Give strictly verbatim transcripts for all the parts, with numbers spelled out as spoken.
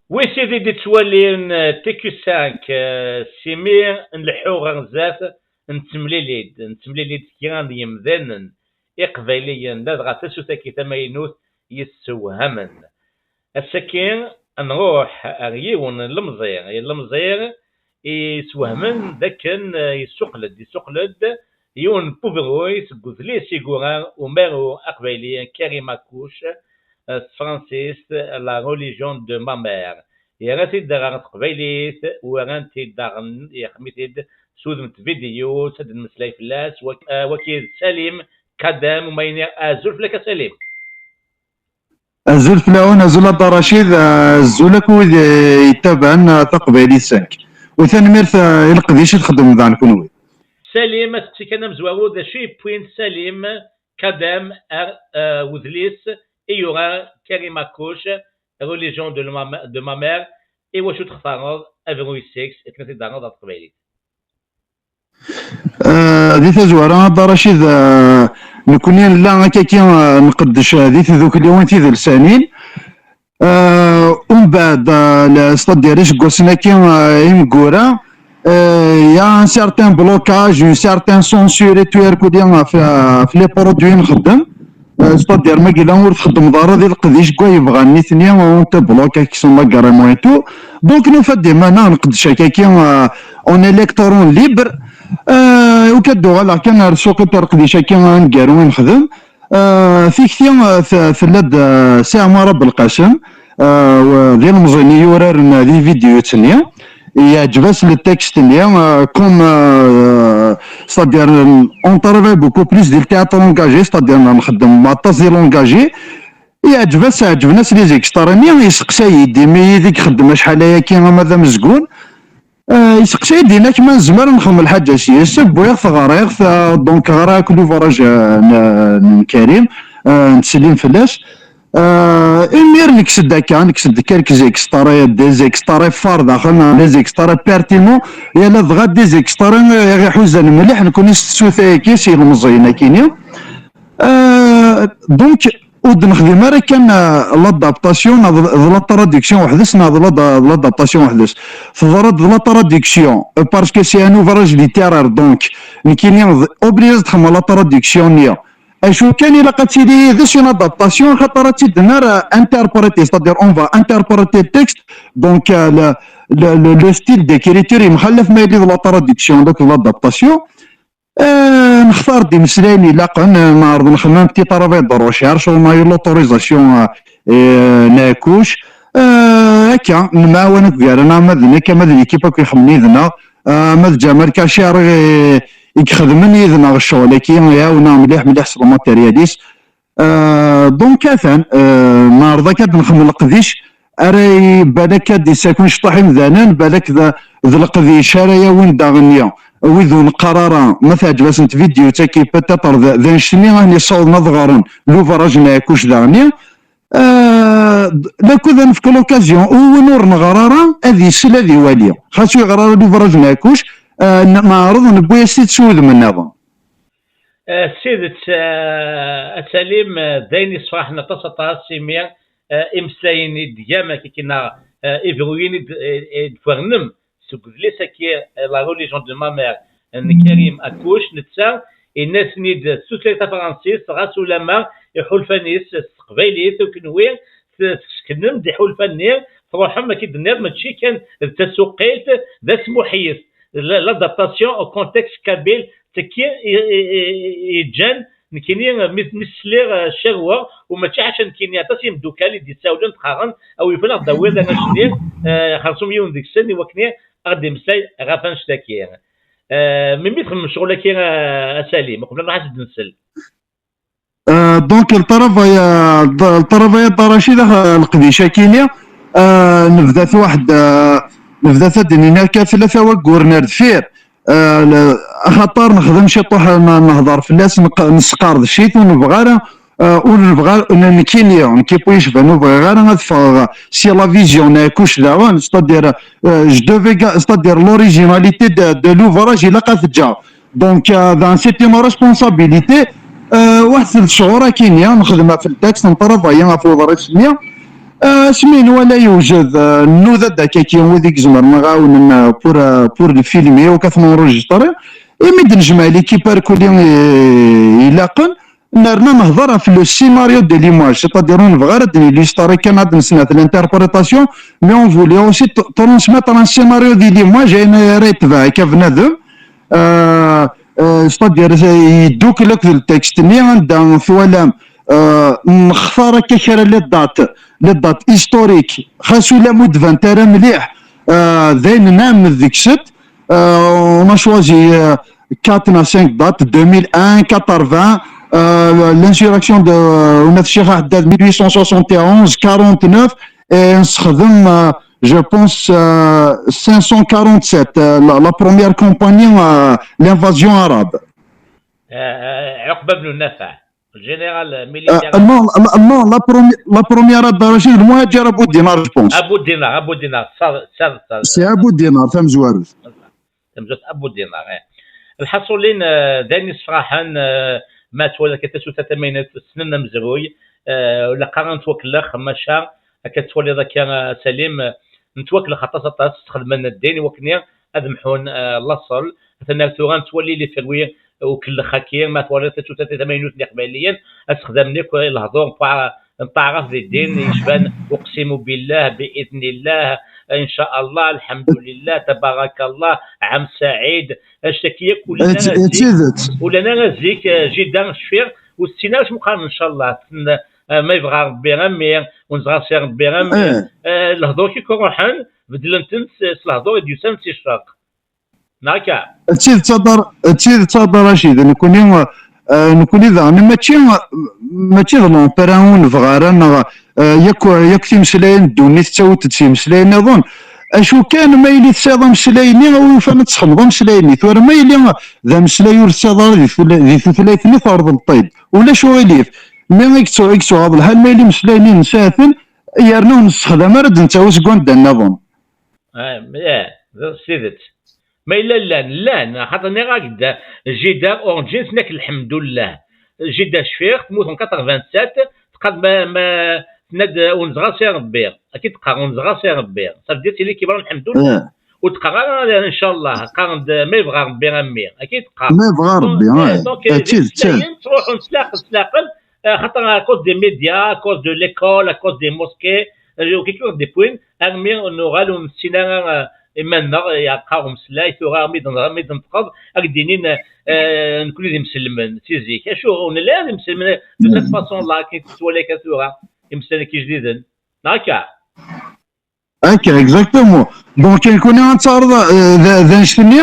Wi tid i d-ittwalin, eh, T Q cinq, eh, s imi nleḥḥu ɣer zdat, nettemlili-d, nettemlili-d kra n yemdanen iqbayliyen, ladɣa tasut-agi tamaynut yessewhamen. Ass-agi, ad nruḥ ar yiwen n lemẓi, lemẓi yessewhamen d akken, eh, yessuqel-d, yessuqel-d yiwen n ubruy seg udlis i yura umaru aqbayli Karim Akouch, eh, s tefransist, La religion de ma mère. Yerra-t-id ɣer teqbaylit, werran-t-id daɣen, ixdem-it-id s udem n tvidiyu, s ad d-nemmeslay fell-as, wak-, eh, waki d Salim Kadem, uma iniɣ azul fell-ak a Salim. Azul fell-awen, azul a Dda Racid, azul akk wid, eh, yettabaɛen, eh, Taqbaylit cinq. U tanemmirt, eh, i leqdic i txeddmem daɣen kunwi. Salim, aseqsi kan amezwaru, d acu yewwin Salim Kadem ar, eh, udlis i yura Karim Akouch, Religion de ma, de ma mère, i wacu textareḍ abruy six akken ad t-id-terreḍ ɣer teqbaylit? Eh, di tazwara, a Dda Racid, eh, nekkni nella akkaki, eh, nqeddec, eh, di tdukliwin tidelsanin. Eh, umbeɛd, eh, le-, c'est-à-dire iseggasen-agi, eh, imeggura, eh, il y a un certain blocage, une certaine censure et tout, irkuli, eh, f, f les produits nxeddem. Eh, c'est-à-dire, ma yella ur txeddmeḍ ara di leqdic n wayen bɣan nitni, on te bloque, ils sont carrément et tout. Donc, nufa-d iman-nneɣ nqeddec akkaki, eh, en électron libre. Eh, u kad uɣaleɣ kan ar ssuq i leqdic-agi aneggaru i nexdem. Eh, tikti, eh, t-, tella-d, eh, Si Ɛmar Belqasem, eh, w-, d ilemẓi-nni yuraren di vidéo-nni. Yeɛǧeb-as le texte-nni, euh, comme, euh, c'est-à-dire, euh, on travaille beaucoup plus di le théâtre engagé, c'est-à-dire nxeddem aṭas di l'engagé. Yeɛǧeb-as, ɛeǧben-as les extraits-nni, yesteqsa-yi-d imi i deg xeddem acḥal ayagi ama d amezgun. Euh, yesteqsa-yi-d, yenna-k ma nezmer ad nexdem lḥaǧa s yes, wwiɣ-t ɣriɣ-t, euh, donc ɣriɣ akk l'ouvrage, euh, n, n Karim, euh, nettsellim fell-as. Euh, imir nekkes-d akka, nekkes-d quelques extraits, des extraits phares daxel, des extraits pertinents, yala dɣa des extraits, euh, i ɣ-iḥuzan mliḥ, nekkni s tsuta-agi, s yilemẓiyen akini. Euh, donc, ur d-nexdim ara kan, euh, l'adaptation, neɣ d, d la traduction weḥd-s, neɣ d la, d l'adaptation weḥd-s. Teḍra-d d la traduction, euh, parce que c'est un ouvrage littéraire, donc, nekkini d, obligé ad xedmeɣ la traduction-nni. Acu kan ilaq ad tili yid-s une adaptation, xaṭer ad tt-id-nerr, euh, interpréter, c'est-à-dire on va interpréter le texte, donc, euh, le, le, le, le style d'écriture yemxallaf ma yili d la traduction, donc d l'adaptation. Euh, nextar-d imeslayen ilaqen, euh, neɛreḍ nexdem un petit travail de recherche, on a eu l'autorisation, euh, euh, n Akouch. Euh, akka, nemɛawan akk gar-aneɣ, ama d nekk, ama d l'équipe akk ixedmen yid-neɣ, euh, ama d Ǧamal Kacir, euh, i ixedmen yid-neɣ ccɣel-agi, iɛawen-aɣ mliḥ, mliḥ s lmateryalis. Euh, donc, atan, euh, neɛreḍ akka ad nexdem leqdic, ara i-, balak ad d-issakun cṭaḥ imdanen, balak d, d leqdic ara yawin daɣen wid ur neqqar ara, ma teɛǧeb-asen tvidyut-agi, peut-être d, d annect-nni ad ten-yessawḍen ad ɣren l'ouvrage n Ɛekkuc daɣen. Euh, d-, lakud ad nefk l'occasion i win ur neɣri ara ad isel, ad iwali. Xas ur yeɣri ara l'ouvrage n Ɛekkuc, euh, n-, neɛreḍ newwi-as-t-id s wudem nniḍen. Eh, s tidet, eh, a Salim, eh, d ayen yessefraḥen aṭas, aṭas, imi, eh, imeslayen i d-tgam, akkagi, neɣ, eh, ibruyen i d-, i, i d-tfernem seg udlis-agi, eh, La religion de ma mère, n Karim Akouch, netta yenna-ten-id s tutlayt tafransist, ɣas ulamma iḥulfan-is s teqbaylit, u kenwi s-, tesseknem-d iḥulfan-nni, truḥem, akka i d-tenniḍ, mačči kan d tasuqilt, d asmuḥyet, l-, l'adaptation au contexte kabyle, tekki i, i, i, i, yeǧǧan nekkini mi, mi sliɣ, eh, cerweɣ, u mačči ḥaca nekkini, aṭas n yimeddukal i d-yessawlen, qqaren, a wi yufan ad aɣ-d-tawiḍ arrac-nni, eh, xersum yiwen deg-sen, i wakken ad ɣ-d-imeslay ɣef annect-agi. Eh, melmi txedmem ccɣel-agi, eh, a Salim, uqbel ad nruḥ ad s-d-nsel? Euh, donc, le travail, euh, le travail a Dda Racid, euh, leqdic akini, euh, nebda-t waḥed, euh, nebda-t ad d-nini akka tlata wagguren ar deffir. Euh, le-, axaṭer nexdem ciṭuḥ, n-, nehḍer fell-as, neq-, nesqerdec-it, ur nebɣi ara, euh, ur nebɣi ara, n-, nekkini, nekk i yecban, ur bɣiɣ ara ad ffɣeɣ si la vision n Ɛekkuc daɣen, c'est-à-dire, euh, je devais ga-, c'est-à-dire l'originalité de, de l'ouvrage, ilaq ad t-ǧǧeɣ. Donc, euh, ben, c'est une responsabilité. Euh, waḥed n ccɣel akini, nexdem ɣef le texte, ntravayi ɣef uḍris-nni. Asmi nwala yewjed, nnuda-d akkaki wid i izemren ad ɣ-ɛawnen pour, pour le film-i, akka ad ten-enregistrer. Imi d-nejmeɛ l'équipe irkelli ilaqen, nerna nehder ɣef le scénario de Limoges, c'est-à-dire ur nebɣi ara ad d-nillustrer kan, ad d-nesnat l'interprétation, mais on voulait aussi transmettre un scénario de Limoges, ayen ara yetbeɛ akka bnadem. C'est-à-dire yeddukel akked le texte-nni, anda twalam, nextar akka kra les dates, les dates historiques, xas ula ma ur d-bant ara mliḥ, d ayen nɛemmed deg-sent. On a choisi quatre neuf cinq dates: deux mille un, quatre-vingts, l'insurrection de Cheikh Haddad, mille huit cent soixante et onze, quarante-neuf, et nessexdem, je pense, cinq cent quarante-sept, la première campagne, l'invasion arabe. Uqba ben Nafa, le général militaire. Non, la première, la première à Darajin, le moins cher Abu Dinar, je pense. Abu Dinar, Abu Dinar. C'est Abu Dinar, tamezwarut. Tamezwarut Abu Dinar. Lḥaṣulin, d ayen yessefraḥen, ma twala akka tasuta tamaynut, ssnen amezruy, la qqaren nettwakellex, maca akka tettwaliḍ akka, Salim, nettwakellex aṭas aṭas, sxedmen ddin i wakken ad mḥun laṣel. Atan ar tura nettwali les fruits ukellex-agi, ma twaliḍ tasuta tamaynut n Iqbayliyen, ad sexdamen akk lehdur n taɛrabt di ddin yecban uqsimu billah, bi idnillah, in ca Allah, lḥemdulillah, tabarakallah, ɛam saɛid, annect-agi akk ur llan ara zik, ur llan ara zik, jida cfiɣ, ur tessin ara acu qqaren in ca Allah, ma yebɣa Rebbi a mmi, ur neẓra si Rebbi a mmi, lehdur-agi akk ruḥen, beddlen-ten s lehdur i d-yusan si ccerq. Neɣ akka? D tidet a Dda, d tidet a Dda Racid, nekkni, nekkni daɣen mačči, mačči d l'empire ur nebɣi ara, neɣ yakk, yakk timeslayin n ddunit ttawiḍ-d s yimeslayen nniḍen. Acu kan, ma yili tesɛiḍ ameslay-nni, a wi yufan ad txedmeḍ ameslay-nni. Tura ma yili d ameslay ur tesɛiḍ ara di tutlayt-nni, terḍleḍ-t-id. Ulac uɣilif. Mi i yettuɣaḍ lḥal, ma yili imeslayen-nni nesɛa-ten, yerna ur nessexdam ara, ad d-nettawi seg wanda nniḍen. Ah, mliḥ, s tidet. Ma yella llan, llan, xaṭer nniɣ-ak-d, jida urǧin tenna-k lḥemdullah. Jida cfiɣ, temmut en quatre-vingt-sept, teqqar ma, ma, tenna-d ur neẓra si Rebbi. Akka i d-teqqar, ur neẓra si Rebbi. Ça veut dire tili kibran lḥemdullah. Ur teqqar ara in ca Allah, qqaren-d ma yebɣa Rebbi a mmi. Akka i d-teqqar. Ma yebɣa Rebbi, donc, d tidet. Ttruḥun s leɛqel, s leɛqel, xaṭer à cause des médias, à cause de l'école, à cause des mosquées, euh, quelque chose des points, armi nuɣal ur nessin ara, euh, iman-nneɣ, yeɛreq-aɣ umeslay, tura armi d-, armi d-neṭqeḍ, ad k-d-inin, euh, nekkni d imselmen, si zik. Acu, ur nelli ara d imselmen de cette façon-là, akken tettwali akka tura, imeslayen-agi ijdiden. Neɣ akka? Akka, exactement. Donc, nekkni ad nettaɛreḍ, euh, d, d annect-nni,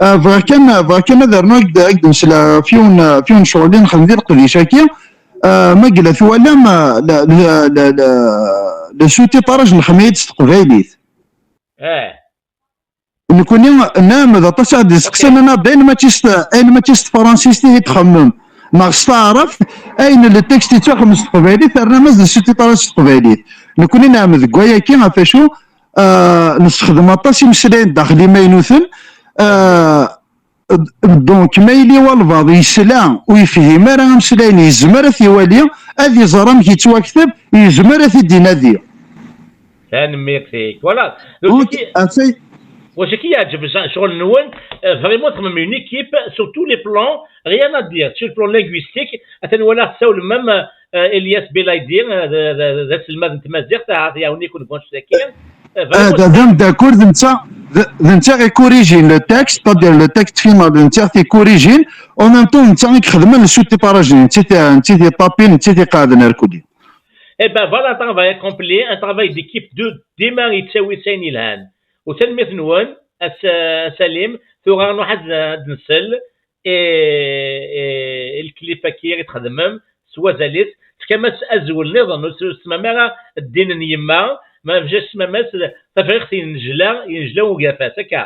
euh, bɣiɣ kan, bɣiɣ kan ad rnuɣ ad, ad d-nesla f yiwen, f yiwen ccɣel i nexdem di leqdic-agi, euh, ma yella twalam, euh, le, le, le, le, le sous-titrage nexdem-it s teqbaylit. Nekkni nɛemmed aṭas ad d-iseqsan, nnan-aɣ-d ayen mačči s, ayen mačči s tefransist i txemmem, neɣ s taɛrabt, ayen le texte yettwaxdem s teqbaylit, ternam-as-d sous-titrage s teqbaylit. Nekkni nɛemmed deg wayagi, ɣef acu, euh, nessexdem aṭas imeslayen daxel imaynuten, euh, donc ma yili walbeɛḍ yesla ur yefhim ara ameslay-nni, yezmer ad t-iwali, ad iẓer amek yettwakteb, yezmer ad t-id-inadi. Tanemmirt-ik. Voilà. Donc, atay. Wacu i k-yeɛǧeb ccɣel-nwen, euh, vraiment txemmem une équipe sur tous les plans, rien à dire, sur le plan linguistique, atan walaɣ tessawlem même, euh, Elias Belaidi, euh, d, d, d aselmad n tmaziɣt, ahat iɛawen-iken deg wanect-agi. Euh, vraiment, d ameddakel, d netta, d, d netta i corrigin le texte, c'est-à-dire le texte final, d netta i corrigin, en même temps, d netta i ixedmen le sous-titrage, d netta i, d netta i ṭapin, d netta i iqeɛden irkelli. Eh ben voilà, un travail accompli, un travail d'équipe de, dima yettawi s ayen yelhan. U tanemmirt-nwen, a S-, Salim, tura nruḥ ad, ad nsel i, i, i lklip-agi i txedmem s wazal-is, tefkam-as azwel nniḍen, ur s-, ur tsemmamt ara ddin n yemma, ma bac ad tsemmamt Tafriqt yennejla, yennejla ugafas, akka?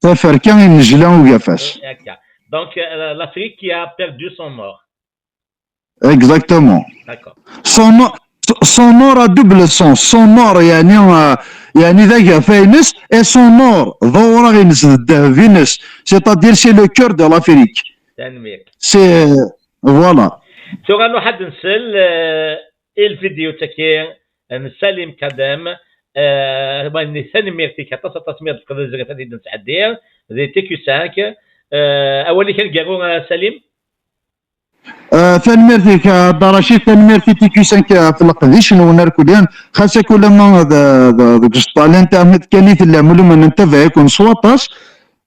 Taferka yennejla ugafas. Akka. Donc, euh, l'Afrique qui a perdu son or. Exactement. D'accord. Son, sonore à double sens. Sonore, يعني, euh, يعني d agafa-ines, et sonore, d awraɣ-ines, d ddheb-ines. C'est-à-dire, c'est le cœur de l'Afrique. Tanemmirt. C'est, voilà. Tura nruḥ ad nsel, euh, i lvidyu-agi, n Salim Kadem. Eh, ma nni tanemmirt-ik aṭas, aṭas mi ɣ-d-tefkeḍ azref ad t-id-nesɛeddi di T Q cinq. Eh, awal-ik aneggaru, a Salim? Eh, tanemmirt-ik, a Dda Racid, tanemmirt i T Q cinq, eh, ɣef leqdic-nwen arkuli, xas akk ulamma d, d, deg uẓeṭṭa n l'internet kan i tellam, ula ma nettabaɛ-iken s waṭas.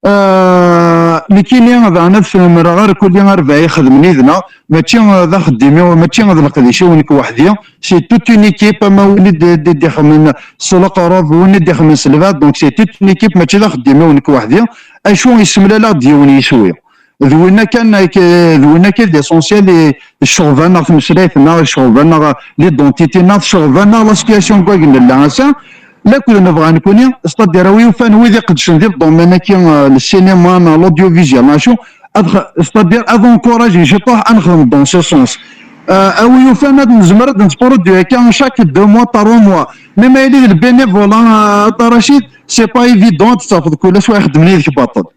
Eh, nekkini daɣen ad t-nemreɣ arkuli arbaɛ ixedmen yid-neɣ, mačči, eh, d axeddim-iw, mačči d leqdic-iw nekk weḥd-i, c'est toute une équipe, ama win i d, d, d-ixedmen s leqreb, win i d-ixedmen s lbeɛd, donc c'est toute une équipe, mačči d axeddim-iw nekk weḥd-i, acu yessemlal-aɣ-d yiwen yiswi. D winna kan, ak-, d winna kan d l'essentiel, i, ccɣeb-a neɣ tmeslayt-nneɣ, ccɣeb-a neɣ l'identité-nneɣ, ccɣeb-a neɣ la situation deg wayen nella ass-a, lakked nebɣa nekkni, c'est-à-dire a wi yufan wid iqeddcen di le domaine-agi, euh, le cinéma, neɣ l'audiovisuel, neɣ acu, ad x-, c'est-à-dire ad encourager ciṭuḥ ad nexdem dans ce sens. Euh, a wi yufan ad nezmer ad nettproduit akka chaque deux mois, trois mois. Même ma yili d le bénévolat, euh, a Dda Racid, c'est pas évident ad tafeḍ kul acu ixeddmen yid-k baṭel.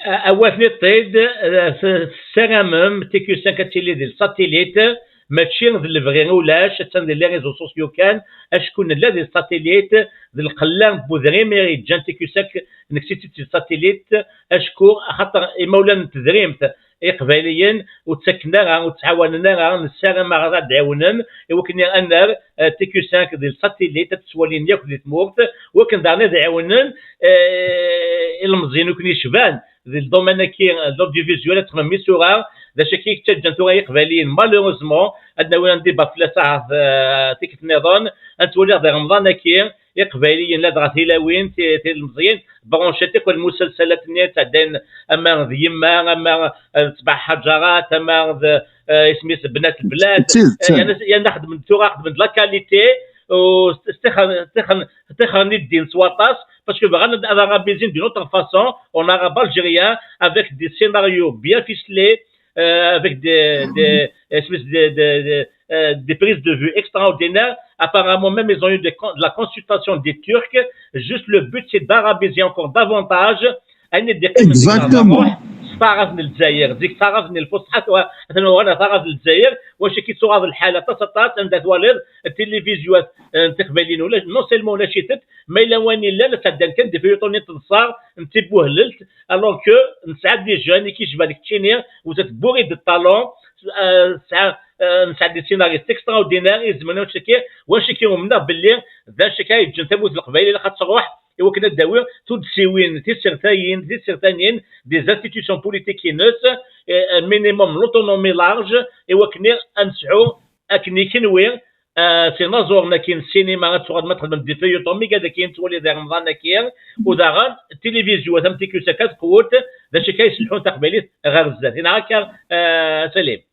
A-, awat niṭṭid, eh, s-, tessaramem T Q cinq ad tili di satellite, mačči d lebɣi ulac, attan di les réseaux sociaux kan, acku nella di satellite, d lqella n wedrim i ɣ-yeǧǧan T Q cinq, nekkes-itt di satellite, acku axaṭer imawlan n tedrimt iqbayliyen ur ttaken ara, ur ttɛawanen ara, nessaram ara ad d-ɛiwnen, i wakken ad nerr, eh, T Q cinq di satellite, ad ttwalin yakk di tmurt, wakken daɣen ad ɛiwnen, eh, ilemẓiyen i ken-yecban di le domaine-agi, eh, de l'audiovisuel, ad txedmem isura, d acu-agi i yettaǧǧan tura Iqbayliyen, malheureusement, ad nawi un débat fell-as ahat, eh, tikkelt nniḍen, ad nettwali di Remḍan-agi, Iqbayliyen, ladɣa tilawin, ti-, tilmeẓyin, branchit akk lmusalsalat-nni ttɛeddayen, ama d yemma, ama d tbeɛ ḥaǧarat, ama d, eh, isem-is bnat lblad, d tidet, eh, yerna, yerna xedmen tura, xedmen de la qualité, u s-, s-, tixer-, tixer-, tixren i ddin s waṭas, parce que bɣan ad, ad arabizin d'une autre façon, en arabe algérien, avec des scénarios bien ficelés, euh, avec des, des, espèces de, de, de, euh, des prises de vue extraordinaires. Apparemment, même, ils ont eu des con-, de la consultation des Turcs. Juste le but, c'est d'arabiser encore davantage. Ayen i d-iqqimen deg Exactement. Lehduṛ, s taɣaft n Lezzayer, zik taɣaft n Lfusḥat, wa-, atan uɣal ɣer taɣaft n Lezzayer, wacu i k-ittuɣaḍ lḥal aṭas, aṭas, anda twaliḍ tilivizyu, eh, n teqbayliyin, ulac, non seulement ulac-itent, ma yella wayen yellan, ad sɛeddan kan des feuilletons n teḍsa, n tibuhlelt, alors que nesɛa des jeunes i k-yecban keččini, vous êtes bourré de talent, euh, nesɛa, euh, nesɛa des scénaristes extraordinaires, i zemren wacu-agi, wacu-agi umneɣ belli d acu-agi ay yeǧǧen tamurt n Leqbayel ilaq ad truḥ, i wakken ad d-tawi tuddsiwin tisertayin, tisertanin, des institutions politiques-ines, euh, un minimum l'autonomie large, i wakken ad nesɛu akken i kenwi, Ah, s inaẓuren-agi n ssinima ad tuɣal ma txedmem des feuilletons, mi gad akin nettwali di Remḍan-agi, u daɣen tilivizyu, a tam T Q cinq ad tqewwet, d acu akka yesselḥun taqbaylit ɣer zdat. Neɣ akka, ah, Salim?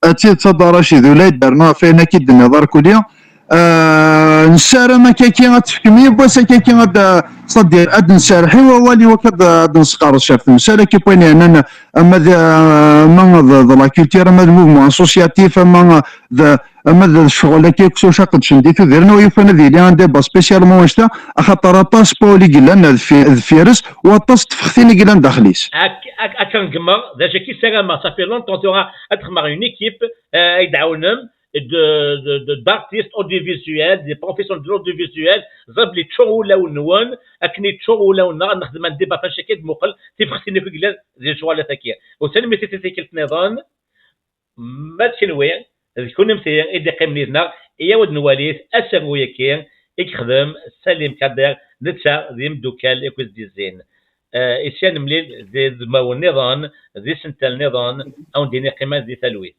D tidet, a Dda Racid, ula yedder neɣ ɣef wayen akka i d-tenniḍ arkuli. Ah, nessaram akkaki ad tefkem yiwwas akkaki ad, c'est-à-dire ad nserreḥ i wawal i wakka ad, ad nesqerrec ɣef temsal akka n wayen yeɛnan ama d, ama d, d la culture, ama d mouvement associatif, ama d, ama d ccɣel akka akk s wacu qedcen di tudrin, wa yufan ad yili un débat spécialement annect-a, axaṭer aṭas n wawal i yellan dfi-, deffir-s, u aṭas n tfextin i yellan daxel-is. Ak-, ak-, akka n gemmeɣ, d acu akka i ssarameɣ, ça fait longtemps tura ad xedmeɣ une équipe, euh, ay d-ɛawnem, de, de, de, d'artistes audiovisuels, des professionnels de l'audiovisuel, ẓer belli ččur wulawen-nwen, akken i ččur wulawen-nneɣ, ad nexdem un débat, fac akka i d-muqel tifextin akk i yellan di lecɣalat-agi. U tanemmirt i tikkelt nniḍen, ma d kenwi, d kunemti i d-iqqimen yid-neɣ, iyyaw ad nwalit asaru-agi i yexdem Salim Kader, netta d imeddukkal i k-id-izzin. Eh, i s-, ad nemlil di wudmawen nniḍen, di isental nniḍen, a wen-d-ini qqimet di talwit.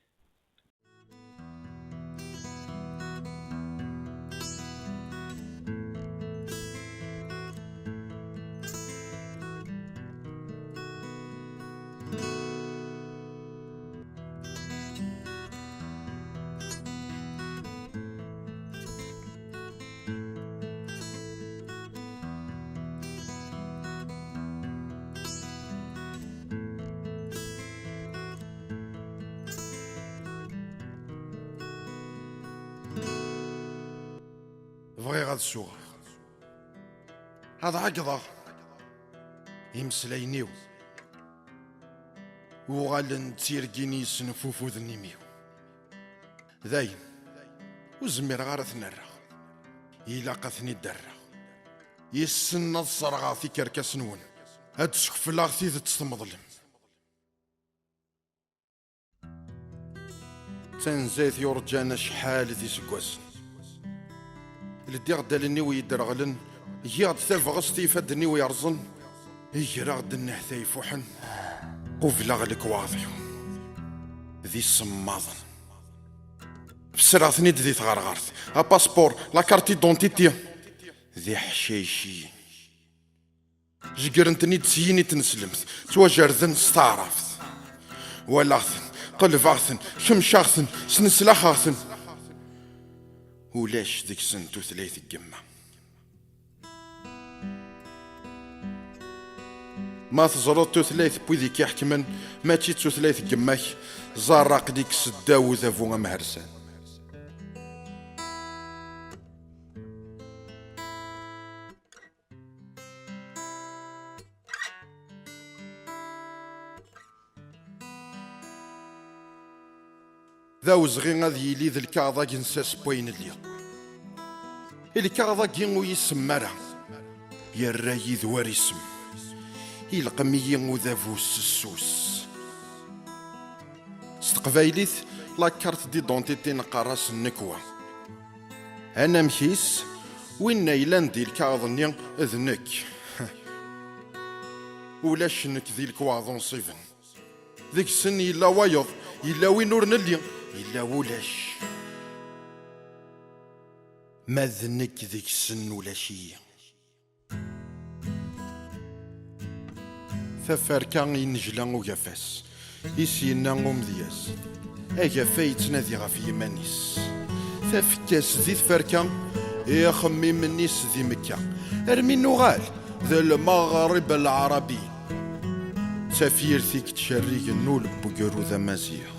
Bɣiɣ ad suɣeɣ, ad ɛeggḍeɣ imeslayen-iw, uɣalen d tirgin yesnefufuden imi-w. Dayen, ur zmireɣ ara ad ten-rreɣ. Ilaq ad ten-id-rreɣ. Yes-sen ad ṣerɣeɣ tikerkas-nwen. Ad d-skefleɣ tidet tmeḍlem. D tanzayt yurǧan acḥal d iseggasen. Ldiɣ-d allen-iw yedreɣlen, giɣ-d tabɣest i ifadden-iw yerẓen, greɣ-d nnehta ifuḥen, qubleɣ lekwaɣeḍ-iw d isemmaḍen. Fesreɣ-ten-id di tɣerɣert, apaspuṛ, la carte d'identité, d iḥcayciyen. Jeggren-ten-id syin i tneslemt, ttwajerden s taɛrabt. Walaɣ-ten, qelbeɣ-ten, kemceɣ-ten, sneslaxeɣ-ten. Ulac deg-sen tutlayt n yemma. Ma teẓreḍ tutlayt n wid i k-iḥekmen, mačči d tutlayt n yemma-k, ẓer aql-ik seddaw udabu amhersan. D awezɣi ad yili d lkaɣeḍ agensas n wayen lliɣ. Lkaɣeḍ-agi ur yisem ara, yerra-yi d war isem. Ilqem-iyi udabu s ssus. S teqbaylit, la carte d'identité neqqar-as nnekwa. Anamek-is, winna yellan di lkaɣeḍ-nni d nekk. Ulac nekk di lekwaɣeḍ unṣiben. Deg-sen yella wayeḍ, yella win ur nelli, yella ulac. Ma d nekk deg-sen ulac-iyi. Taferka i yennejla ugafas, i s-yenna umedyaz, agafay yettnadi ɣef yiman-is. Tafekka-s di tferka, i axemmim-nni-s di Mekka, armi nuɣal d lmeɣrib lɛarabi. D tafyirt i yettcerrigen ul n ugrud amaziɣ.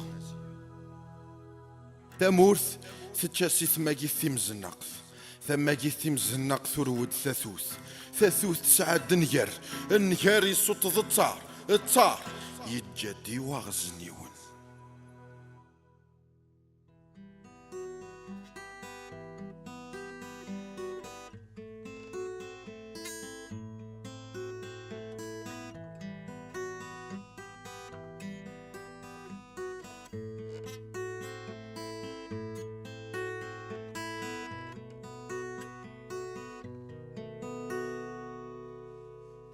Tamurt tečča si tmagit timzennaqt. Tamagit timzennaqt turew-d tatut. Tatut tesɛa-d nnger. Nnger isuṭṭeḍ ttar, ttar yeǧǧa-d iwaɣezniwen.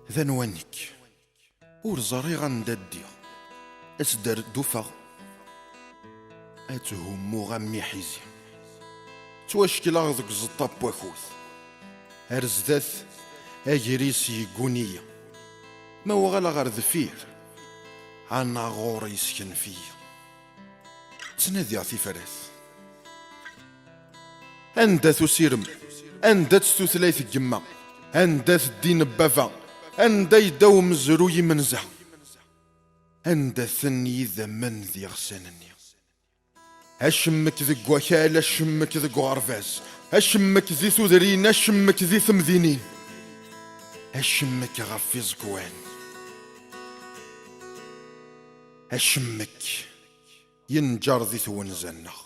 D anwa nekk? Ur ẓriɣ anda ddiɣ. As-d ar d-ufeɣ. Ad thummuɣ am iḥizi. Ttwacekkleɣ deg uẓeṭṭa n wakud. Ar zdat, agris yegguni-yi. Ma uɣaleɣ ar deffir, anaɣur yeskenf-iyi. Ttnadiɣ tifrat. Anda-t usirem? Anda-tt tutlayt n yemma? Anda-t ddin n baba? Anda yedda umezruy imenza? Anda-ten yidammen d yiɣsan-nni? Acemmek deg wakal, acemmek deg uɣerbaz, acemmek di tudrin, acemmek di temdinin, acemmek ɣef iẓekwan, acemmek yenǧer di twenza-nneɣ.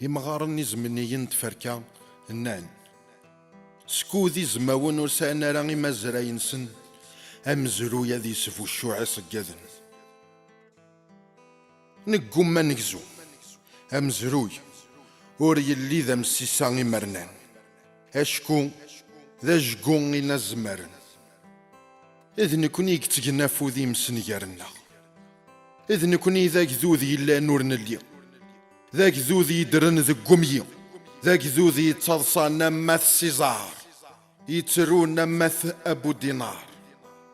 Imɣaren izemniyen n tferka nnan, skud izmawen ur sɛin ara imazray-nsen, amezruy ad yesbuccuɛ iṣeggaden. Neggumma negzu. Amezruy ur yelli d amsisa imernan. Acku d ajgu inazmaren. D nekni i yettgen afud i yimsengar-nneɣ. D nekni i d agdud yellan ur nelli. D agdud yeddren deg umyi. D agdud yettaḍsan am at Siẓar. Yettrun am at Abu Dinar.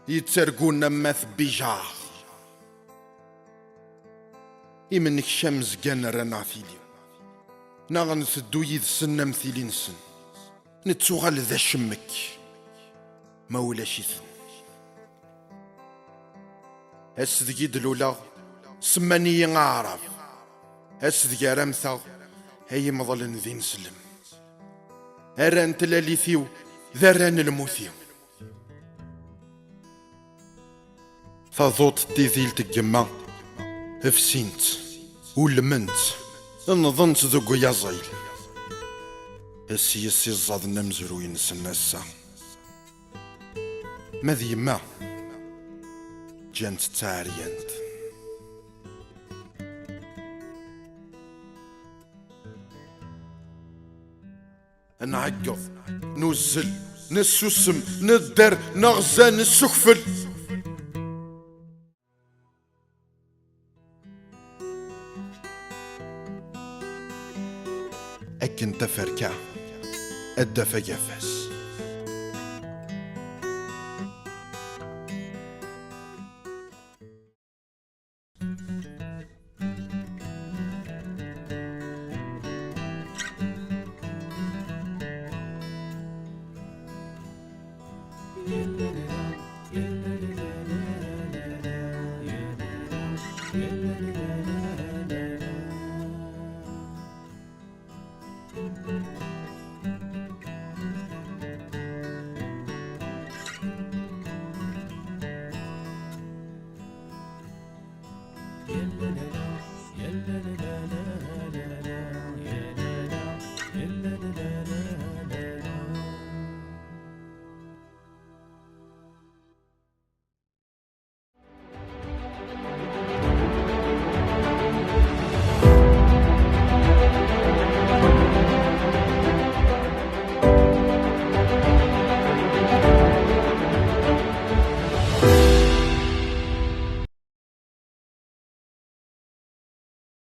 Yettargun am at Bijar. Imnekcam zgan rran-aɣ tili. Neɣ nteddu yid-sen am tili-nsen. Nettuɣal d acemmek, ma ulac-iten. Ass deg i d-luleɣ, semman-iyi aɛrab. Ass deg ara mmteɣ, ay imḍelen d ineslem. Arra n tlalit-iw d arra n lmut-iw. Taḍuṭ n tidilt n yemma, fsint, ulment, nḍent deg uyaẓil. S yes iẓẓaden amezruy-nsen ass-a. Ma d yemma, ǧǧant-tt d taɛeryant. Nɛeggeḍ, nuzzel, nessusem, nedder, neɣza, nessukfel. Akken taferka ad d-taf agafas.